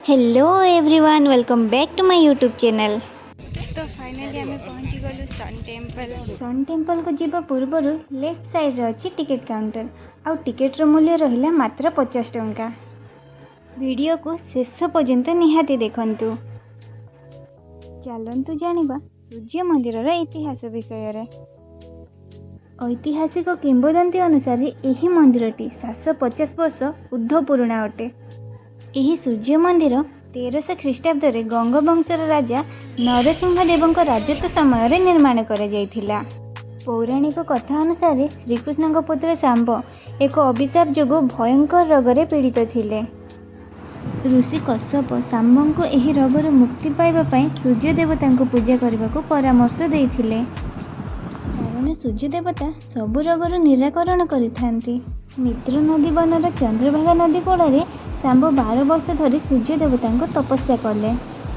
Hello everyone, welcome back to my YouTube channel. ତ finally ଆମେ ପହଞ୍ଚିଗଲୁ ସନ୍ temple. ସନ୍ ଟେମ୍ପଲ୍କୁ ଯିବା ପୂର୍ବରୁ ଲେଫ୍ଟ ସାଇଡ଼୍ରେ ଅଛି ଟିକେଟ୍ କାଉଣ୍ଟର, ଆଉ ଟିକେଟ୍ର ମୂଲ୍ୟ ରହିଲା ମାତ୍ର 50 ଟଙ୍କା। ଭିଡ଼ିଓକୁ ଶେଷ ପର୍ଯ୍ୟନ୍ତ ନିହାତି ଦେଖନ୍ତୁ। ଚାଲନ୍ତୁ ଜାଣିବା ସୂର୍ଯ୍ୟ ମନ୍ଦିରର ଇତିହାସ ବିଷୟରେ। ଐତିହାସିକ କିମ୍ବଦନ୍ତୀ ଅନୁସାରେ ଏହି ମନ୍ଦିରଟି 750 ବର୍ଷ ଉର୍ଦ୍ଧ୍ୱ ପୁରୁଣା ଅଟେ। ଏହି ସୂର୍ଯ୍ୟ ମନ୍ଦିର 1300 ଖ୍ରୀଷ୍ଟାବ୍ଦରେ ଗଙ୍ଗବଂଶର ରାଜା ନରସିଂହ ଦେବଙ୍କ ରାଜତ୍ୱ ସମୟରେ ନିର୍ମାଣ କରାଯାଇଥିଲା। ପୌରାଣିକ କଥା ଅନୁସାରେ ଶ୍ରୀକୃଷ୍ଣଙ୍କ ପୁତ୍ର ଶାମ୍ବ ଏକ ଅଭିଶାପ ଯୋଗୁଁ ଭୟଙ୍କର ରୋଗରେ ପୀଡ଼ିତ ଥିଲେ। ଋଷି କଶ୍ୟପ ଶାମ୍ବଙ୍କୁ ଏହି ରୋଗରୁ ମୁକ୍ତି ପାଇବା ପାଇଁ ସୂର୍ଯ୍ୟ ଦେବତାଙ୍କୁ ପୂଜା କରିବାକୁ ପରାମର୍ଶ ଦେଇଥିଲେ, କାରଣ ସୂର୍ଯ୍ୟ ଦେବତା ସବୁ ରୋଗର ନିରାକରଣ କରିଥାନ୍ତି। ମିତ୍ର ନଦୀ ବନର ଚନ୍ଦ୍ରଭାଗା ନଦୀ କୂଳରେ ଶାମ୍ବ 12 ବର୍ଷ ଧରି ସୂର୍ଯ୍ୟ ଦେବତାଙ୍କୁ ତପସ୍ୟା କଲେ।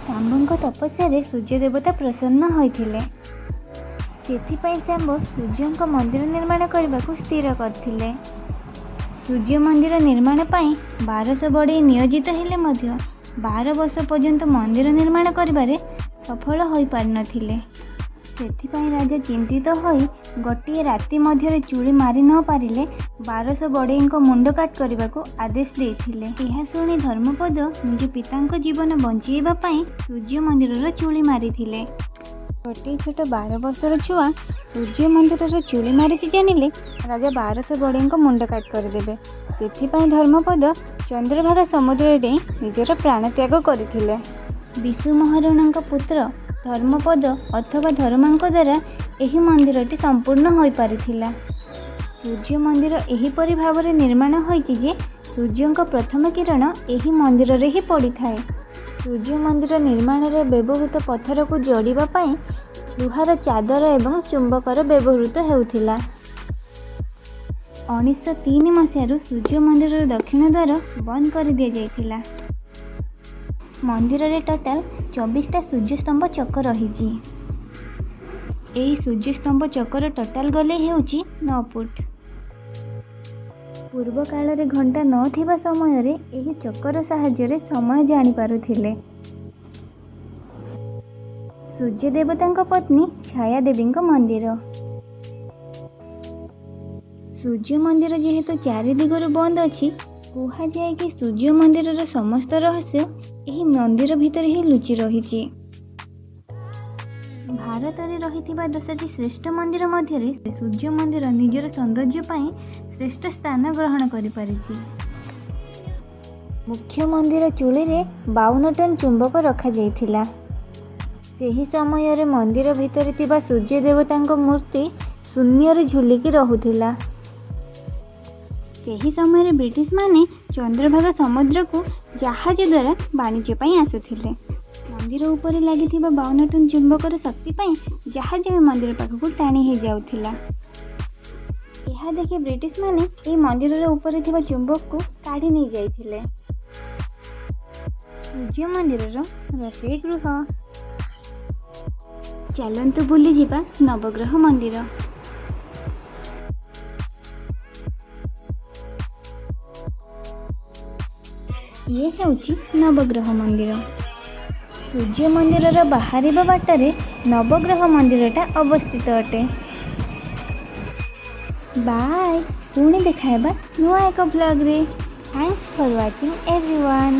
ଶାମ୍ବଙ୍କ ତପସ୍ୟାରେ ସୂର୍ଯ୍ୟ ଦେବତା ପ୍ରସନ୍ନ ହୋଇଥିଲେ। ସେଥିପାଇଁ ଶାମ୍ବ ସୂର୍ଯ୍ୟଙ୍କ ମନ୍ଦିର ନିର୍ମାଣ କରିବାକୁ ସ୍ଥିର କରିଥିଲେ। ସୂର୍ଯ୍ୟ ମନ୍ଦିର ନିର୍ମାଣ ପାଇଁ 1200 ବଢ଼େଇ ନିୟୋଜିତ ହେଲେ ମଧ୍ୟ 12 ବର୍ଷ ପର୍ଯ୍ୟନ୍ତ ମନ୍ଦିର ନିର୍ମାଣ କରିବାରେ ସଫଳ ହୋଇପାରିନଥିଲେ। ସେଥିପାଇଁ ରାଜା ଚିନ୍ତିତ ହୋଇ ଗୋଟିଏ ରାତି ମଧ୍ୟରେ ଚୁଳି ମାରି ନ ପାରିଲେ 1200 ବଢ଼େଇଙ୍କ ମୁଣ୍ଡ କାଟ କରିବାକୁ ଆଦେଶ ଦେଇଥିଲେ। ଏହା ଶୁଣି ଧର୍ମପଦ ନିଜ ପିତାଙ୍କ ଜୀବନ ବଞ୍ଚାଇବା ପାଇଁ ସୂର୍ଯ୍ୟ ମନ୍ଦିରର ଚୁଳି ମାରିଥିଲେ। ଗୋଟିଏ ଛୋଟ 12 ବର୍ଷର ଛୁଆ ସୂର୍ଯ୍ୟ ମନ୍ଦିରର ଚୁଳି ମାରିଛି ଜାଣିଲେ ରାଜା 1200 ବଢ଼େଇଙ୍କ ମୁଣ୍ଡ କାଟ କରିଦେବେ। ସେଥିପାଇଁ ଧର୍ମପଦ ଚନ୍ଦ୍ରଭାଗା ସମୁଦ୍ରରେ ଡେଇଁ ନିଜର ପ୍ରାଣତ୍ୟାଗ କରିଥିଲେ। ବିଶୁ ମହାରଣାଙ୍କ ପୁତ୍ର ଧର୍ମପଦ ଅଥବା ଧର୍ମାଙ୍କ ଦ୍ୱାରା ଏହି ମନ୍ଦିରଟି ସମ୍ପୂର୍ଣ୍ଣ ହୋଇପାରିଥିଲା। ସୂର୍ଯ୍ୟ ମନ୍ଦିର ଏହିପରି ଭାବରେ ନିର୍ମାଣ ହୋଇଛି ଯେ ସୂର୍ଯ୍ୟଙ୍କ ପ୍ରଥମ କିରଣ ଏହି ମନ୍ଦିରରେ ହିଁ ପଡ଼ିଥାଏ। ସୂର୍ଯ୍ୟ ମନ୍ଦିର ନିର୍ମାଣରେ ବ୍ୟବହୃତ ପଥରକୁ ଯୋଡ଼ିବା ପାଇଁ ଲୁହାର ଚାଦର ଏବଂ ଚୁମ୍ବକର ବ୍ୟବହୃତ ହେଉଥିଲା। 1903 ମସିହାରୁ ସୂର୍ଯ୍ୟ ମନ୍ଦିରର ଦକ୍ଷିଣ ଦ୍ୱାର ବନ୍ଦ କରିଦିଆଯାଇଥିଲା। ମନ୍ଦିରରେ ଟୋଟାଲ 24ଟା ସୂର୍ଯ୍ୟସ୍ତମ୍ଭ ଚକ ରହିଛି। ଏହି ସୂର୍ଯ୍ୟସ୍ତମ୍ଭ ଚକର ଟୋଟାଲ ଗୋଲେଇ ହେଉଛି 9 ଫୁଟ। ପୂର୍ବ କାଳରେ ଘଣ୍ଟା ନଥିବା ସମୟରେ ଏହି ଚକର ସାହାଯ୍ୟରେ ସମୟ ଜାଣିପାରୁଥିଲେ। ସୂର୍ଯ୍ୟ ଦେବତାଙ୍କ ପତ୍ନୀ ଛାୟା ଦେବୀଙ୍କ ମନ୍ଦିର। ସୂର୍ଯ୍ୟ ମନ୍ଦିର ଯେହେତୁ ଚାରି ଦିଗରୁ ବନ୍ଦ ଅଛି, କୁହାଯାଏ କି ସୂର୍ଯ୍ୟ ମନ୍ଦିରର ସମସ୍ତ ରହସ୍ୟ ଏହି ମନ୍ଦିର ଭିତରେ ହିଁ ଲୁଚି ରହିଛି। ଭାରତରେ ରହିଥିବା 10ଟି ଶ୍ରେଷ୍ଠ ମନ୍ଦିର ମଧ୍ୟରେ ସୂର୍ଯ୍ୟ ମନ୍ଦିର ନିଜର ସୌନ୍ଦର୍ଯ୍ୟ ପାଇଁ ଶ୍ରେଷ୍ଠ ସ୍ଥାନ ଗ୍ରହଣ କରିପାରିଛି। ମୁଖ୍ୟ ମନ୍ଦିର ଚୁଳିରେ 52 ଟନ୍ ଚୁମ୍ବକ ରଖାଯାଇଥିଲା। ସେହି ସମୟରେ ମନ୍ଦିର ଭିତରେ ଥିବା ସୂର୍ଯ୍ୟ ଦେବତାଙ୍କ ମୂର୍ତ୍ତି ଶୂନ୍ୟରେ ଝୁଲିକି ରହୁଥିଲା। ସେହି ସମୟରେ ବ୍ରିଟିଶମାନେ ଚନ୍ଦ୍ରଭାଗା ସମୁଦ୍ରକୁ ଜାହାଜ ଦ୍ୱାରା ବାଣିଜ୍ୟ ପାଇଁ ଆସୁଥିଲେ। ମନ୍ଦିର ଉପରେ ଲାଗିଥିବା 52 ଟନ୍ ଚୁମ୍ବକର ଶକ୍ତି ପାଇଁ ଜାହାଜ ଏ ମନ୍ଦିର ପାଖକୁ ଟାଣି ହେଇଯାଉଥିଲା। ଏହା ଦେଖି ବ୍ରିଟିଶମାନେ ଏହି ମନ୍ଦିରର ଉପରେ ଥିବା ଚୁମ୍ବକକୁ କାଢ଼ି ନେଇଯାଇଥିଲେ। ସୂର୍ଯ୍ୟ ମନ୍ଦିରର ରୋଷେଇ ଗୃହ। ଚାଲନ୍ତୁ ବୁଲିଯିବା ନବଗ୍ରହ ମନ୍ଦିର। ଇଏ ହେଉଛି ନବଗ୍ରହ ମନ୍ଦିର। ସୂର୍ଯ୍ୟ ମନ୍ଦିରର ବାହାରିବା ବାଟରେ ନବଗ୍ରହ ମନ୍ଦିରଟା ଅବସ୍ଥିତ ଅଟେ। ବାଏ, ପୁଣି ଦେଖା ହେବା ନୂଆ ଏକ ଭ୍ଲଗ୍ରେ। Thanks for watching everyone.